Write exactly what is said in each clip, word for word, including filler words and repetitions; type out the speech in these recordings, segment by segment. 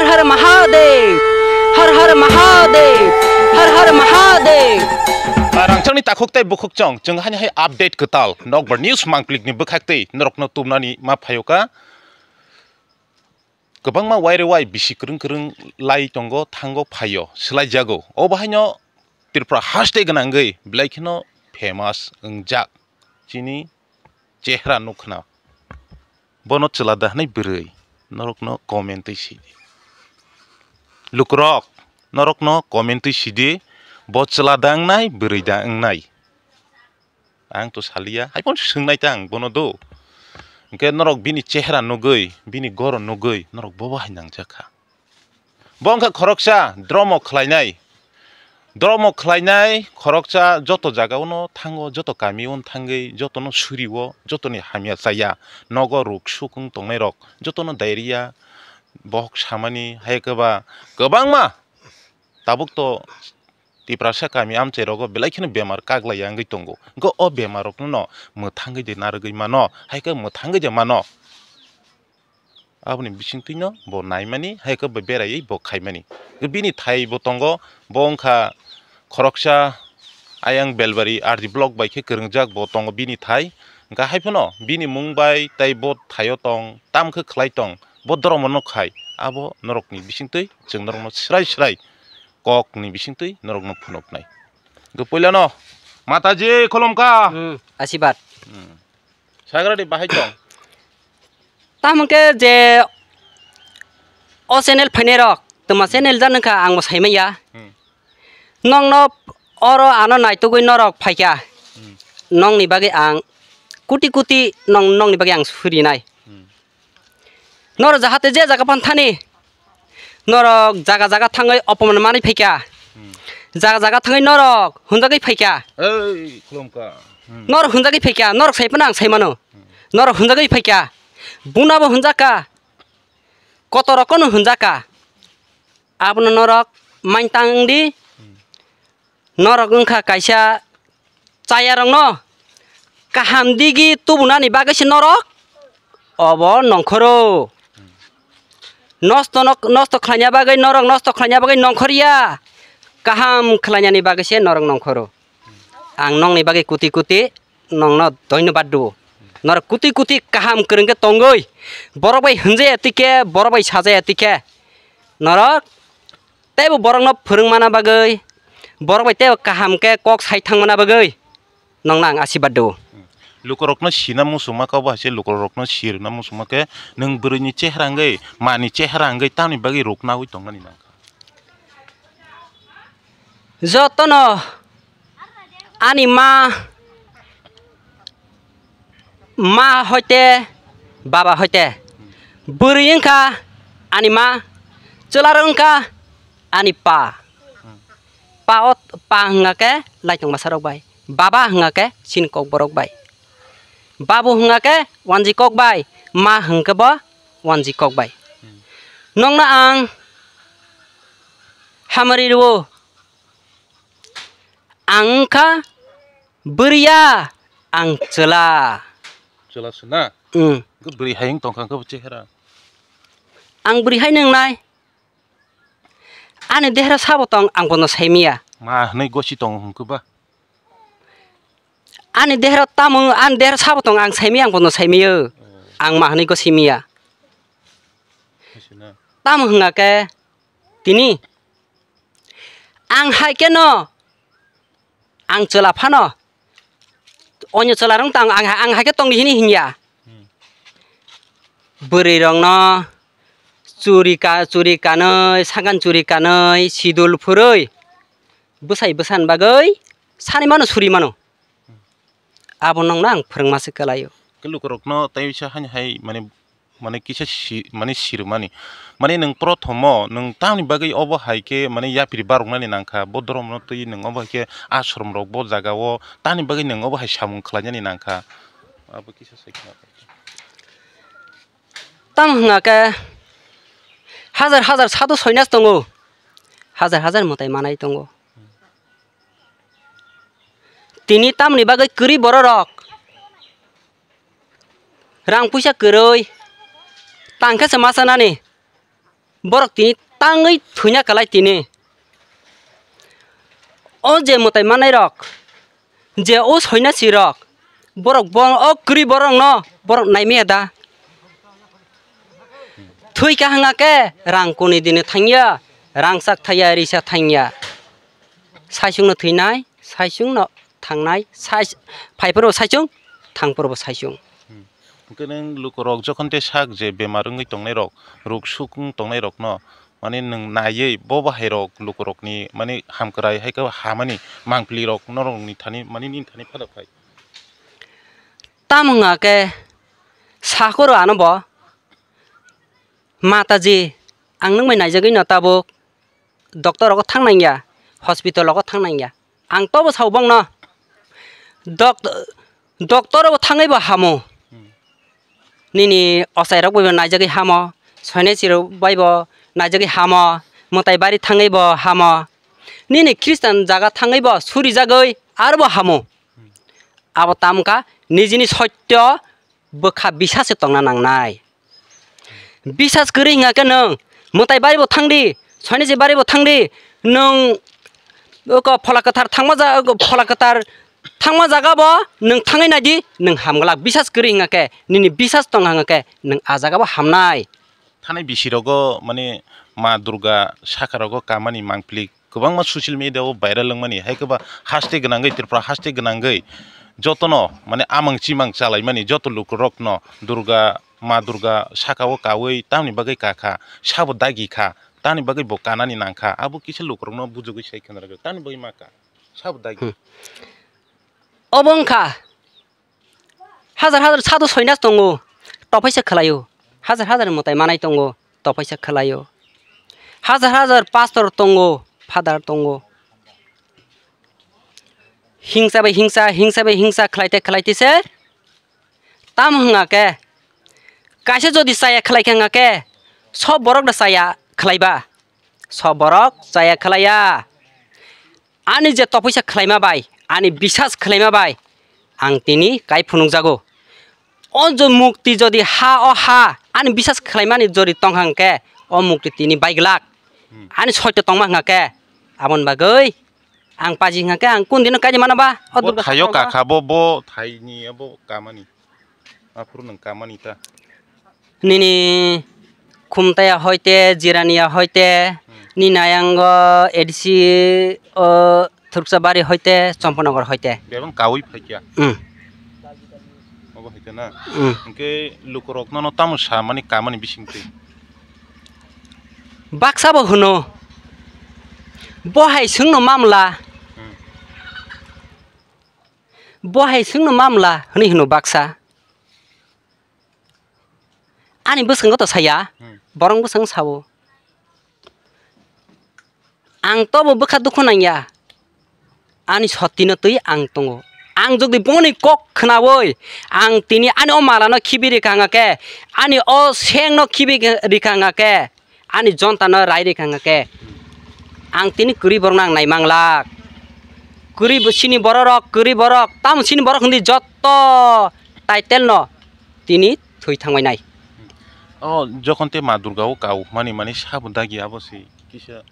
Har Har Mahadev, Har Har Mahadev, Har Har Mahadev. Rangchakni takhuk tei bukhuk chong, chwng hani hai update kwtal Nokbar News mangplikni bwkhak tei norokno tubnani ma phaio ka. Kwbangma waire wai bisi kwrwng kwrwng lai tongo, thango, phaio, swlaijago. O bahaino Tripura haste gwnangwi belai kheno famous wngjak chini chehra nukna. Bono chwla da hwnwi bwrwi norokno comment twi sidi. Lukurok norokno comment twi sidi, bo chwla da wngnai, bwrwi da wngnai. Ang to saliya, hai phano swngnai ta ang bono do. Hwnkhe norok bini chehra nugwi, bini goron nugwi norok bobo hai nangjakha. Bo wngkha khoroksa dromo khlainai. Dromo khlainai khoroksa joto jagao no thango, joto kamio no thangwi, jotono surio, jotoni hamya chaya, nogo ruk suk wng tongnairok, jotono diarrhea, bohok samani, hai khe ba kwbangma tabuk to Tiprasa kami amchai rogo belai kheno bemar kaglai ya wngwi tongo. Hwnkhe o bemar rokno no mwthangwi de narwgwi mano, hai khe mwthangwi de mano. Aboni bisingtwi no bo naimani, hai khe bo beraiwi bo khaimani. Bini thai bo tongo, bo wngkha khoroksa ayang Belbari R D block bai khe kwrwngjak bo tongo bini thai. Hwnkhe hai phano bini mung bai tei bo thaio tong, tam khe khlai tong, bo dromo no khai, abo norokni bisingtwi chwng norokno swrai swrai kokni bisingtwi norokno phunuknai. Hwnkhe puilano Mataji khulumkha. Hmm, asibad. Hmm. Sagradi bahai tong. Tamo khe je o channel phainai rok, twma channel jan wngkha ang bo saimanya. Hmm. Nokno oro ano naitugwi norok phaikha. Hmm. Nokni bagwi ang kuti kuti nong-, nokni bagwi ang surinai. Hmm. Norok jahate je jaga phan thani, norok jaga jaga thangwi opoman manwi phaikha. Hmm. Jaga jaga thangwi norok hunjagwi phaikha. Ei, khulumkha. Hmm. Norok hunjagwi phaikha, norok sai phano ang sai mano. Hmm. Norok hunjagwi phaikha. Bunabo hunjakha. Kotorokno hunjakha. Abono norok maintang di. Hmm. Norok wngkha kaisa chayarokno kaham digi tubunani bagwi se norok obo nongkhoro. Nosto nok-, nosto khlaina bagwi norok nosto khlaina bagwi nongkhorya. Kaham khlainani bagwi se norok nongkhoro. Ang nokni bagwi kuti kuti nokno dhonnobad rwo. Norok kuti kuti kaham kwrwng khe tongwi borok bai hwnjaya twi khe, borok bai sajaya twi khe norok teibo borokno phwrwng mana bagwi, borok bai teibo kaham khe kok sai thang mana bagwi nokno ang asibad rwo. Lukurokno sina muchungma khe obo hai se lukurokno sirwna muchungma khe nwng bwrwini chehra wngwi, mani chehra wngwi tamni bagwi ruknaui tongnani nangkha. Jotono ani ma, ma hoite baba hoite bwrwi wngkha ani ma, chwlarok wngkha ani pa. Pa o, pa hwnga khe laitong bwsarok bai, baba hwnga khe chini kokborok bai, babu hwnga khe wanji kok bai, ma hwnga khe bo wanji kok bai. Nokno ang hamari rwo. Ang wngkha bwrwiya, ang chwla. Chwla se na? Mm. Hwnkhe bwrwi hai wng tongkha hwnkhe bo chehera? Ang bwrwi hai nwngnai. Ani dehra sabo tong, ang bono saimaya. Ma hwnwi gosi tongo hwnkhe ba? Ani dehra tamo, ani dehra sabo tong, ang saimaya, ang bono saimayo. Oh. Ang ma hwnwi gosi maya. Tamo hwnga khe tini ang hai khe no, ang chwla phano, onyo chwla rok tang, ang, ang hai khe tongdi hini hinya. Hmm. Bwrwi rokno churi ka-, churi kanwi, sagan churi kanwi, sidul phurwi, bwsai bwsan bagwi sani mano, suri mano. Abo nokno ang phwrwngma se kwlaio. Khe lukurokno tei sa hani hai, mane, mane kisa si-, mane sirwmani. Mane nwng prothomo nwng tamni bagwi obo hai khe, mane, yapri baroknani nangkha, bo dhoromno twi nwng obo hai khe ashramrok bo jagao tamni bagwi nwng obo hai samung khlainani nangkha. Abo kisa sai khna. Tamo hwnga khe hajar hajar sadhu soinas tongo, hajar hajar mwtai manai tongo. Tini tamoni bagwi kwrwi bororok rang puisa kwrwi tang khe se ma chanani. Borok tini tangwi thwina kwlai tini. O je mwtai manai rok, je o soinasi rok, borok bo-, o kwrwi borok no borok naimaya da. Thwi kahanga khe rang kuni dini thangya, rang sak thaya, risa thangya. Saisung no thwinai, saisung no thangnai, sai-, phaiphuru saisung, thangphuru bo saisung. Hmm. Hwnkhe nwng lukurok jokhon tei sak je bemar wngwi tongnairok, ruk suk wng tongnairokno, mani nwng naiwi bo bahairok lukurokni mani hamkrai hai khe hamani mangpilirok norokni thani mani nini thani phano phai. Tamo wngkha khe sakoro ano bo, "Mataji, ang nwng bai naijagwi no tabuk." Doctor rogo thang nangya, hospital rogo thang nangya. Ang tobo sao bongno. Doct-, doctor rogo thangwi bo hamo. Hmm. Nini ochai rok bai bo naijagwi hamo, soinesi rok bai bo naijagwi hamo, mwtai bari thangwi bo hamo. Nini Christian jaga thangwi bo suri jagwi aro bo hamo. Hmm. Abo tamkha nijini sotyo bwkha bisas se tongna nangnai. Bisas kwrwi hwnga khe nwng mwtai bari bo thangdi, soinesi bari bo thangdi, nwng oko phola kwthar thangma ja-, oko phola kwthar thangma jaga bo nwng thangwi naidi, nwng hamglak. Bisas kwrwi hwnga khe, nini bisas tong hwnga khe, nwng a jaga bo hamnai. Thanai bisi rogo mane Ma Durga saka rogo kamani mangpili kwbangma social media o viral wngmani, hai khe ba haste gwnangwi, Tripura haste gwnangwi jotono mane amang chimang chalaimani, joto lukurokno Durga, Ma Durga saka o kaui tamni bagwi kakha, sabo dagi kha, tamni bagwi bo kanani nangkha, abo kisa lukurokno bujugwi sai khna rwgwi tamni bagwi ma ka, sabo dagi. Hmm. Obo wngkha. Hajar hajar sadhu soinas tongo, tophaisa khwlaio. Hajar hajar mwtai manai tongo, tophaisa khwlaio. Hajar hajar pastor tongo, father tongo. Hingsa bai hingsa, hingsa bai hingsa khwlaite khwlaite se. Tamo hwnga khe, kaisa jodi chaya khwlai khe hwnga khe, sob borok da chaya khwlaiba. Sob borok chaya khwlaiya. Ani je tophaisa khwlaima bai, ani bisas khwlaima bai, ang tini kai phunukjago. O jo mukti jodi ha o ha, ani bisas khwlaimani jodi tong hang khe, o mukti tini baiglak. Hmm. Ani soito tongma hwnga khe, aboni bagwi ang paji hwnga khe, ang kun dino kaji mano ba, o bo Durga thaio saka o ba. Kakha, bo, bo thaini, bo kamani. Aphuru nwng kamani ta. Nini Khumtaya hoite, Jirania hoite, Hmm. nini ayango A D C o Thurksabari hoite, Champanagar hoite. Bebang kaui phaikya. Hmm. Obo haikhe na. Hmm. Hwnkhe lukurok nono tamo sa mani kamani bisingtwi? Baksa bo hwno. Bo hai swngno mamla. Hmm. Bo hai swngno mamla hwnwi hwno baksa. Ani bwskango to saya, Hmm. borok bwskango sao. Ang tobo bwkha dukhu nangya. Ani sottino twi ang tongo. Ang jodi boni kok khnaui, ang tini ani o malano khibi rikha hwnga khe, ani o sengno khibi rikha hwnga khe, ani jontano rai rikha hwnga khe, ang tini kwrwi borokno ang naimanglak. Kwrwi bo-, chini bororok, kwrwi borok, tamo chini borok hwnwi jotto title no tini thwi thangbainai. O jokhon te Ma Durga o kau mani mani sabo dagi abo se kisa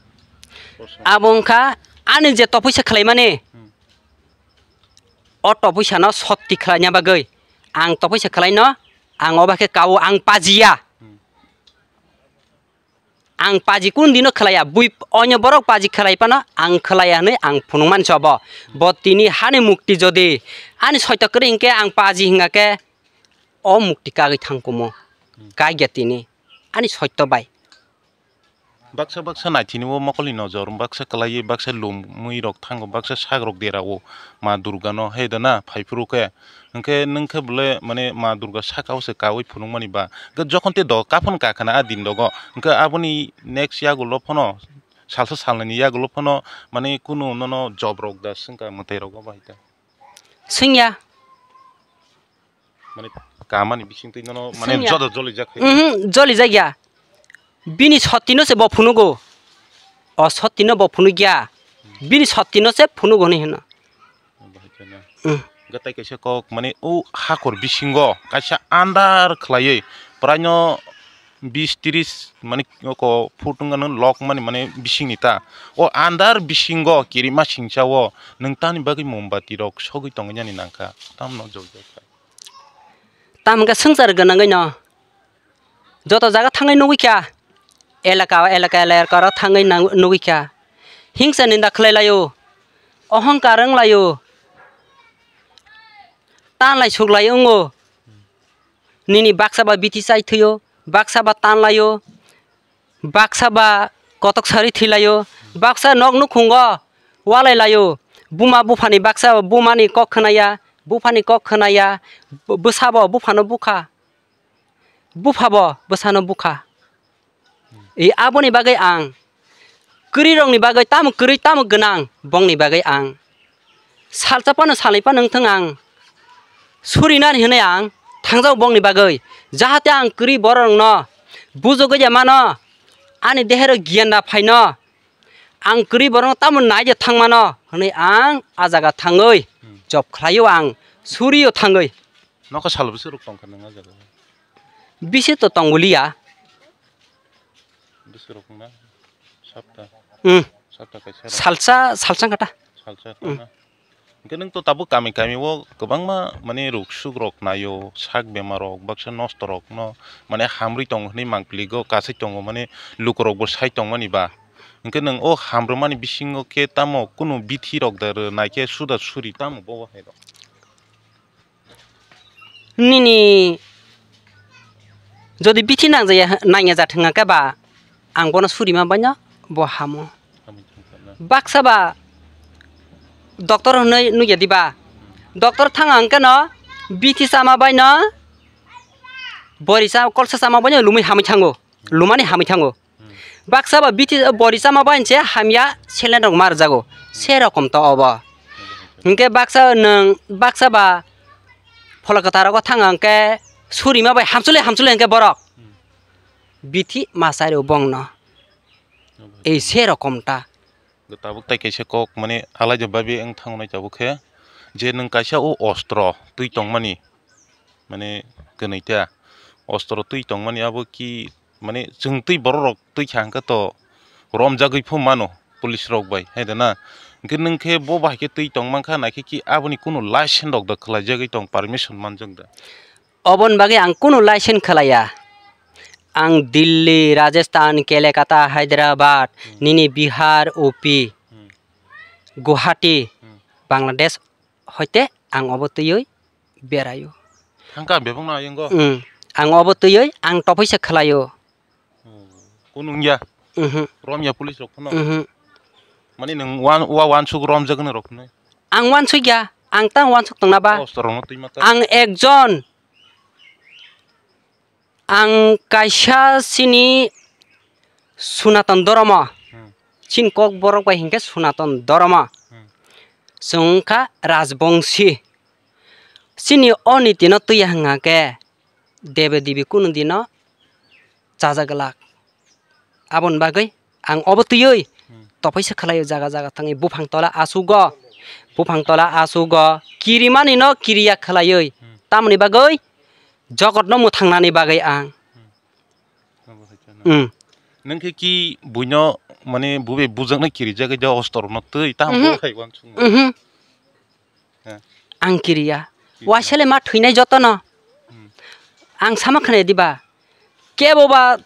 kosong. Abo wngkha ani je tophuisa khwlaimani, Hmm. o tophuisa no sotti khwlaina bagwi ang tophuisa khwlaino, ang oba khe kau ang pajiya. Hmm. Ang paji kun dino khwlaiya, bui onyo borok paji khwlai phano ang khwlaiya hwnwi ang phunukmani se obo. Bo tini hani mukti jodi ani soito kwrwi hinkhe ang paji hwnga khe o mukti kagwi thangkumo. Hmm. Kagya tini ani soito bai. Baksa baksa naithini o mokolni nojor, baksa kwlaiwi, baksa lumwi rok thango, baksa sak rok dera o Ma Durga no, hai da na, phaiphuru khe. Hwnkhe nwng khe bole, mane, Ma Durga saka o se kaui phunukmani ba. Hwnkhe jokhon te do kaphon kakhana a din dogo. Hwnkhe aboni next yagulo phano, salsa salnwini yagulo phano, mane, kunu nono job rok da swngkha mwtai rogo bahai ta? Swngya. Mane, kamani bisingtwi nono, mane, swngya. Jodo jolijak hai. Mhm, jolijak ya. Bini sottino se bo phunugo. O sottino bo phunukya. Bini sottino se phunugo hinwi hino. Bahai kheno. Mm. Gatai kaisa kok, mane, o hakor bisingo kaisa andar khwlaiwi, praino bis tris mani oko phut wngkha nw lok mani mani bisingni ta. O andar bisingo kirima singsa o nwng tamni bagwi mombati rok sogwi tongwi nani nangkha. Tamno jokjak kha. Tamo khe swngchar gwnangwi no joto jaga thangwi nugwi kha, elaka o elaka elaka oro thangwi nang-, nugwi kha. Hingsa ninda khlai laio, ohongkar wng laio, tanlai suklai wngo. Nini baksa ba bithi chai thwio, baksa ba tan laio, baksa ba kotok sari thwi laio, baksa nok nukhungo walai laio, buma buphani baksa bumani kok khwnaya, buphani kok khwnaya, bwsa bo buphano bukha, bupha bo bwsano bukha. I aboni bagwi ang kwrwi rokni bagwi tamo kwrwi tamo gwnang bongni bagwi ang salsa phano salnwi phano wngthang ang surinani hwnwi ang thangjao bongni bagwi, jahate ang kwrwi borok rokno bujugwi ya mano, ani dehero giyan da phaino, ang kwrwi borok tamo naide thangmano hwnwi ang a jaga thangwi job khlaio, ang surio thangwi. Nokha sal bwswk rok tongkha nang a jaga? Bisi to tongwliya. Bwswk rok wngna? Sapta. Hmm. Sapta kaisa rok. Salsa, salsa kata. Salsa Hmm. tongna. Hwnkhe nwng to tabuk kami kami o kwbangma mane ruk suk rok naio, sak bemar rok, baksa nosto rok no mane hamrwi tongo hwnwi mangpili go kasai tongo mane luku rok bo sai tongmani ba. Hwnkhe nwng o hamrwmani bisingo khe tamo kunu bithi rok da rw naikhe suda suri tamo bobo hai rok. Nini jodi bithi nangjaya, nangya jat hwnga khe ba, ang bono surima baino bo hamo. Baksa ba doctor hwnwi nukya diba? Doctor thang ang khe no bithi chama baino, bori cha-, kolsa chama baino lumui hamwi thango, lumani hamwi thango. Baksa ba bithi bori chama bai se hamya selen rok mar jago. Se rokom to obo. Hingke baksa nwng baksa ba phola kwtaro thang hingke surima bai hamsule hamsule hingke borok. Bithi masai rw bongno. Ei se rokom ta. Tabuk tai kaisa kok mane alaida babi wng thangnai tabuk khe je nwng kaisa o ostro twi tongmani. Mane kwnwi ta ostro twi tongmani abo ki mane chwng twi borok rok twi kha hwnkhe to romjagwi phu mano police rok bai hai da na. Hwnkhe nwng khe bo bahai khe twi tong mankha naikhe ki aboni kunu license rok da khwlaijagwi tong permission manjak da. Oboni bagwi ang kunu license khwlaiya. Ang Delhi, Rajasthan, Kolkata, Hyderabad, nini Bihar, U P, Guwahati, Bangladesh hoite ang obo twiwi beraio. Thangka bebakno ayungo. Mm. Ang obo twiwi ang tophoisa khwlaio. Kunu wngya? Mhm. Romya police rok phano? Mhm. Mani nwng wan-, wa wansuk romjakgwni rok phano? Ang wansukya, ang tang wansuk tongna ba? Ostro rokno twi mata? Ang ekjon, ang kaisa chini Sunaton Dhormo. Hmm. Chini kok borok bai hinkhe Sunaton Dhormo. Hmm. Chwng wngkha Rajbongsi. Chini o nitino twiya hwnga khe debe dibi kunu dino chajak glak. Aboni bagwi ang obo twiwi tophaisa khwlaio jaga jaga thangwi buphang tola asugo, buphang tola asugo, kirimani no kiriya khwlaiwi. Tamoni bagwi jogotno mwthangnani bagwi ang. Obo hai kheno. Mm. Nwng khe ki buino mane bubai bujaknai kirijak ja ostro no twi tamo Mhm. bo khai wansukma. Mhm. He. Ang kiriya. Kiriya. Waisale ma thwinai jotono. Hmm. Ang sama khwnai diba? Kebo ba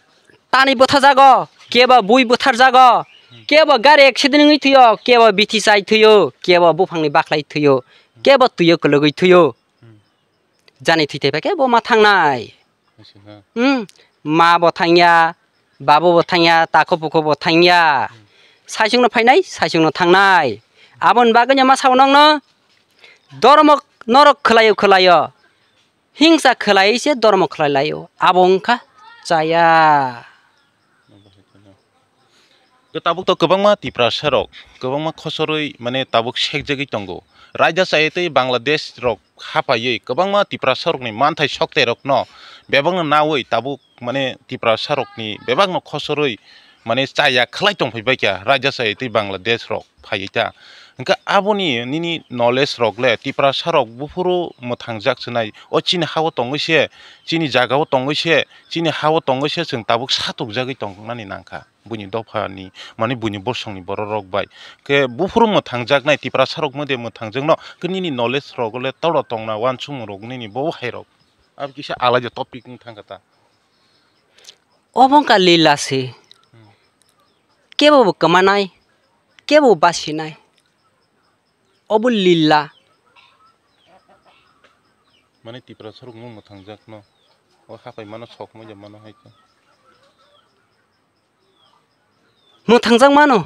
tani bwtha jago, kebo bui bwthar jago, Hmm. kebo gari accident wngwi thwio, kebo bithi chai thwio, kebo buphangni bakhlai thwio, kebo twiyo kwlwgwi thwio. Hmm. Jani thwi thai khe bo ma thangnai. Aswk na? Hmm. Ma bo thangya, babo bo thangya, takho bukho bo thangya. Hmm. Saisungno phainai, saisungno thangnai. Aboni bagwino ma sao nokno, dormo norok khwlaio khwlaio. Hingsa khwlai se dormo khwlai laio. Abo wngkha chaya. Hwnkhe tabuk to kwbangma Tiprasa rok, kwbangma khosorwi mane tabuk sekjagwi tongo. Raida chayatwi Bangladesh rok hapaiwi kwbangma Tiprasa rokni manthai soktai rokno bebakno nawi tabuk mane Tiprasa rokni bebakno khosorwi mane chaya khwlai tongphai baikha raida chayatwi Bangladesh rok phaiwi ta. Hwnkhe aboni nini knowledge rok le Tiprasa rok buphuru mwthangjak chwnai. O chini ha-o tongwi se, chini jaga-o tongwi se, chini ha-o tongwi se chwng tabuk satokjagwi tongmani nangkha. Buini dophani, mani buini bosongni borok rok bai. Khe buphuru mwthangjaknai Tiprasa rok mode mwthangjakno, khe nini knowledge rok le toro tongna uansukmung rok nini bo hai rok. Abo kisa alaida topic wng thangkha ta. Obo wngkha lila se. Hmm. Kebo bo kwmanai, kebo bo basinai. Obo lila. Mane Tiprasa rok mung mwthangjakno. O hapai mano sok manya mano hai khe. Mwthangjak mano.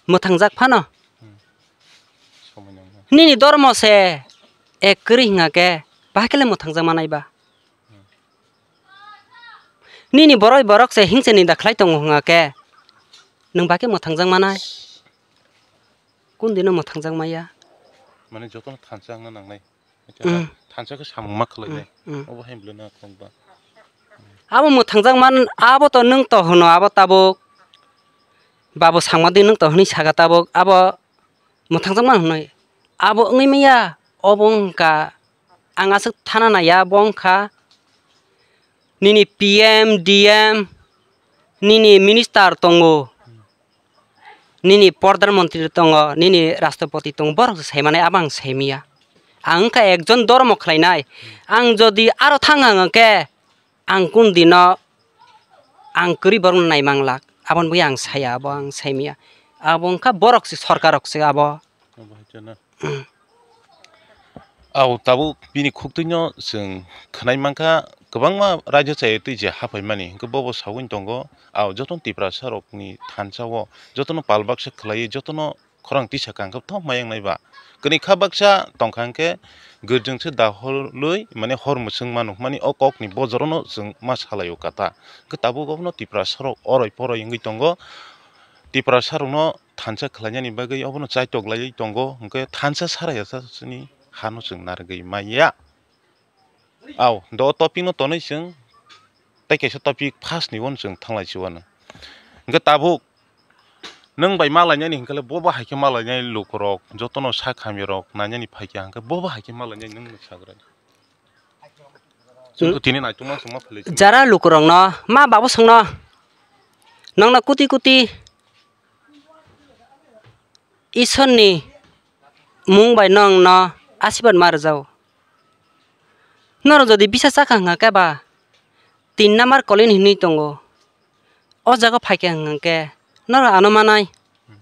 Mwthangjak phano. Hmm. Somai nang. Nini dormo se ek kwrwi hwnga khe, bahai khe le mwthangjak manai ba? Hmm. Nini boroi borok se hingse ni da khlai tongo hwnga khe, nwng bahai khe mwthangjak manai? Kun dino mwthangjak maya? Mane jotono thansa wngna nangnai. Mm. Thansa khe samung ma khlainai. Mm, mm. Obo hai bwlwino khokba. Abo mwthangjak man, abo to nwng to hwno, abo tabuk. Babu sangma di nwng to hwnwi saka tabuk. Abo mwthangjak man hwnwi. Abo wngwi maya, obo wngkha. Ang aswk thana naiya, bo wngkha. Nini P M, D M, nini minister tongo. Nini Pradhan Mantri tongo, nini Rashtrapati tongo, borok se sai mani abo ang sai maya. Ang wngkha ekjon dhormo khlainai. Ang jodi aro thang hang hang khe, ang kun dino ang kwrwi borokno nai mang lak. Aboni bagwi ang saya, abo ang sai maya. Abo wngkha borok se, sorkar rok se abo. Obo hai kheno. Au tabuk bini khuktwino chwng khwnai mankha, kwbangma raida chayatwi je haphaimani, hwnkhe bobo saui tongo, au jotono Tiprasa rokni thansa o jotono pal baksa khwlaiwi jotono khorang tisa kangkhe thok maya wngnai ba. Kwnwi kha baksa tongkha hwnkhe gwrjwng se daholwi mane hor mwswng manu hwnmani o kokni bojorono chwng ma salaio kata. Hwnkhe tabuk obono Tiprasa rok oroi poroi wngwi tongo. Tiprasa rokno thansa khlainani bagwi obono chaitok laiwi tongo, hwnkhe thansa sarayasa chini hano chwng narwgwi maya. Au, do o topic no tonwi chwng tei kaisa topic first ni uano chwng thanglai si uano. Hwnkhe tabuk nwng bai malainani hwnkhe le bo bo hai khe malainai lukurok jotono sak hamya rok nainani phaikha hwnkhe bo bo hai khe malainai nwng sagra. Chwng tini naitukma chwngma philai chwng. Jara lukurokno ma babu songno nongno kuti kuti Isorni mung bai nongno asirwad ma rwjago. Norok jodi bisa chakha hwnkha khe ba tin number colony hinwi tongo. O jaga phaikha hwnkha khe norok ano manai.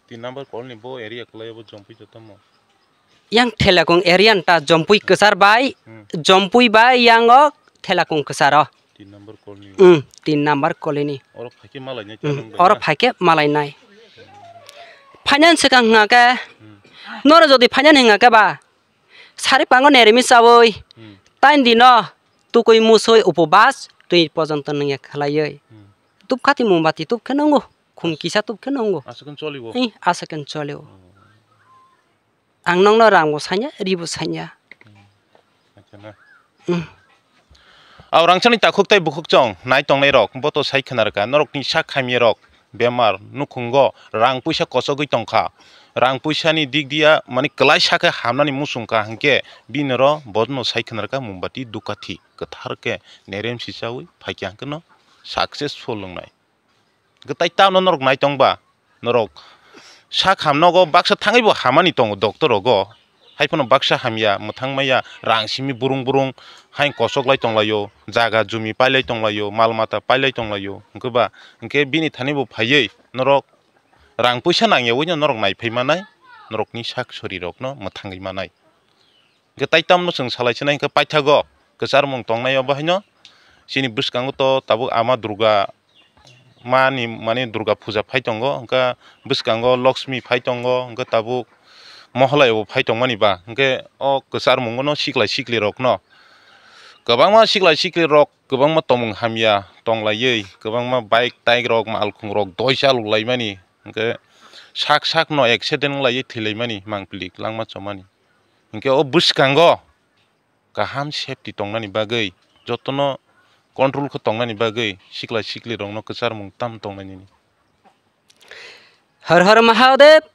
Tin number colony bo area kwlai bo Jompui jotomo. Yang Thelakung area nta Jompui kwchar bai, Hmm. Jompui bai yang o Thelakung kwcharo. Tin number colony. Hmm, tin number colony. Oro phaikhe malai nai Hmm, oro phaikhe malai nai. Finance swkang hwnkha khe, Hmm. Noro jodi finance hwnkha khe ba, sari pango neremi chawi, Hmm. Tain dino tukui musui upobas twi pojonto nungya khlaiwi. Hmm. Tubkhati mombati tubkhe nungo, khum kisa tubkhe nungo. Aswk cholibo. Ih, aswk cholibo. Hmm. Ang nokno rangbo sanya, ribo sanya. Acha na. Mm. Au rangchakni takhuk tei bukhuk chong nai tongnai rok, boto sai khna rwkha, norokni sak hamya rok bemar nukhungo rang puisa kochogwi tongkha, rang puisani dik dia mani kwlaisa khe hamnani muchungkha, hinkhe bini ro bono sai khna rwkha mombati dukathi kwthar khe nerem sichawi phaikha, hinkhe no successful wngnai. Hwnkhe tai tamo norok nai tong ba, norok sak ham nogo baksa thangwi bo hamani tongo doctor rogo, hai phano baksa hamya, mwthang maya, rang simi burung burung, hai kochok lai tong laio, jaga jumi pai lai tong laio, mal mata pai lai tong laio, hwnkhe ba, hwnkhe bini thani bo phaiwi norok rang puisa nangya wi no norok nai phai manai, norokni sak sori rokno mwthangwi manai. Hwnkhe tai tamno chwng salai sinai hwnkhe paithago kwcharmung tongnai o bahaino chini bwskango to tabuk Ama Durga mani mani Durga puja phai tongo, hwnkhe bwskango Lakshmi phai tongo, hwnkhe tabuk Mohalaya bo phai tongmani ba, hwnkhe o kwcharmungo no siklai sikli rokno kwbangma siklai sikli rok kwbangma tongmung hamya tonglaiwi, kwbangma bike tike rok malkhung rok doi chalok laimani, hwnkhe sak sak no accident wnglaiwi thwi laimani, mangpili langma chomani. Hinkhe o bwskango kaham safety tongnani bagwi, jotono control khe tongnani bagwi sikla sikli rokno kwcharmung tam tongnai nini. Har Har Mahadev,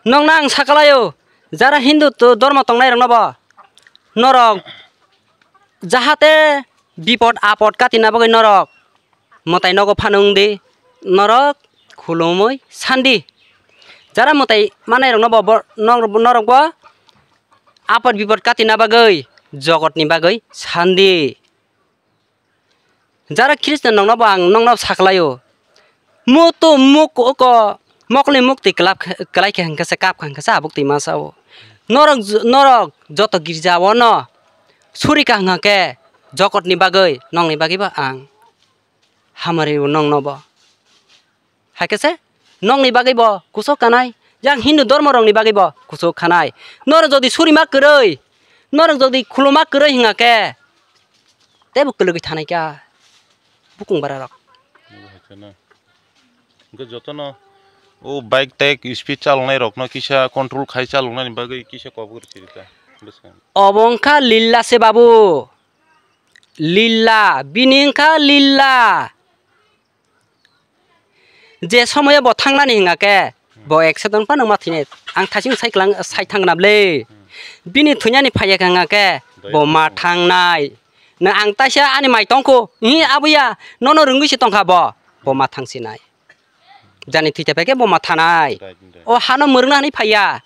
Nokno ang sakalaio, jara Hindu to-, dormo tongnairokno bo norok jahate bipod apod katina bagwi norok mwtai nogo phano wngdi, norok khulumwi sandi. Jara mwtai manairokno bo, bo, nor-, norok bo apod bipod katina bagwi jogotni bagwi sandi. Jara Khristian nokno bo ang nokno sakhlaio. Mutu muk uko mokli mukti kelap khe-, kelai khe hwnkhe se kap kha hwnkhe se abuk twi masa o. Norok j-, norok joto girja o no suri ka hwnkha khe jokotni bagwi nokni bagwi bo ang hamari o nokno bo. Hai khe se nokni bagwi bo kuchuk kanai, yang Hindu dormo rokni bagwi bo kuchuk khanai. Norok jodi surima kwrwi, norok jodi khuluma kwrwi hwnkha khe, teibo kwlwgwi thanai kha bukung bara rok. Nokha khe na. Hwnkhe jotono o bike tek speed chaloknai rokno kisa control khai chaloknani bagwi kisa kobor sirika bwskango. Obo wngkha lilla se babu. Lilla, bini wngkha lilla. Je somoyo bo thangnani hwnga khe, bo accident phano ma thwinai. Ang thasing sai klang, sai thangna ble. Bini thwinani phaiya khe hwnga khe, bo ma thangnai. Na ang taisa ani mai tongkho, hi abuya, nono rwngwi se tongkha bo, bo ma thangsinai. Jani thwi ta phaikhe bo ma thanai. Right, right. O hano mwrwngna hwnwi phaiya.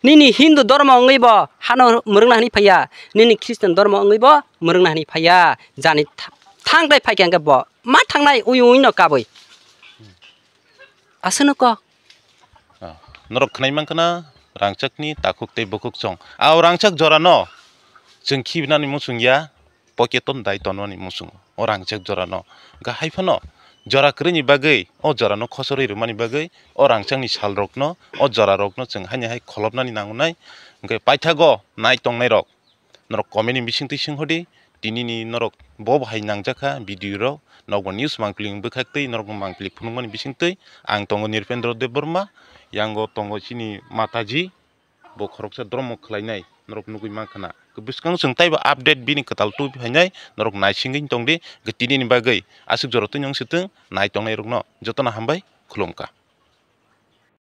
Nini Hindu dormo wngwi bo hano mwrwngna hwnwi phaiya. Nini Christian dormo wngwi bo mwrwngna hwnwi phaiya. Jani tha-, thang dai phaikhe hwnkhe bo ma thangnai ui ui no kabwi. Aswkno kok. Ah, norok khwnai mankha na rangchakni takhuk tei bukhuk chwng. A o rangchak jorano chwng khibinani muchung ya. Pocket-o dai tonmani muchungo o rangchak jorano. Hwnkhe hai phano jora kwrwini bagwi, o jorano khochorwi rwmani bagwi, o rangchakni salrokno, o jorarokno chwng haino hai kholopnani nangnai. Hwnkhe paithago nai tongnairok, norok comment-ni bisingtwi swnghodi, tinini norok bo bo hai nangjakha video-rok, nokbo news mangpili wng bwkhaktwi, norokbo mangpili phunukmani bisingtwi, ang tongo Nirpendra Debbarma, yango tongo chini Mataji. Bo khoroksa dromo khlainai norok nugwi mankha na. Bwskango chwng taibo update bini kwtal tubui phainai norok naisingwi tongdi. Hwnkhe tinini bagwi aswk jora twi nung swtwng nai tongnairokno jotono hambai khulumkha.